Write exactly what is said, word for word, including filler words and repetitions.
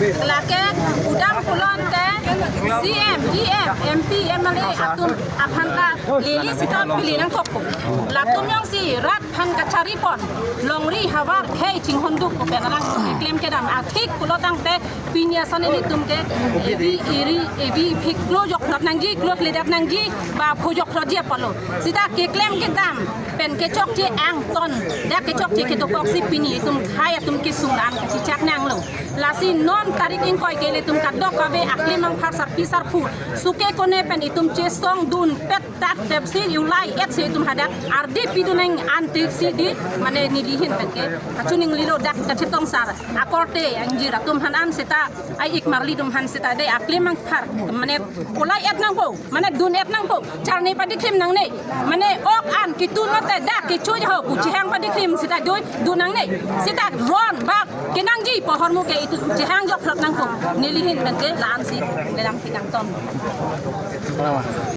Lake udang pulon te C M, E M, M P, M L A atum aphan ta lili sita pili nangkokpo. Latum jongsi rat aphan kachari pon, longri havar khei chinghonduk pu pen alang keklem kedam athik pulo tangte pini ason ilitum ke evi eri evi phik klo joknat nangji, klo kledat nangji, ba pho joknatji apotlo. Sita keklem kedam pen kechokche angton, dak kechokche kedokoksi pini itum khei atum kesung an kachichak nanglo. Lasi non tarik ingkoi ke ilitum kadokave akli mangphar sarpi sarpo suke kone pen itum chesong dunpet tak tepsi ulai-et si itum hadak ardi pidun nang antik si di mane nelihin pen ke kachiningri lo, dak kachetong sar akorte angjir atum aphan an seta ai ik marli atum aphan seta de akli mangphar mane ulai-et nangpo, mane dun-et nangpo, charni padikhrim nangne, mane ok an kitun mate dak kecho jaho pu chehang padikhrim seta doi dun nangne, seta ron bak kenangji pu ahormu ke itum chehang joknat nangpo, nelihin pen ke la-an si ledam si kangton.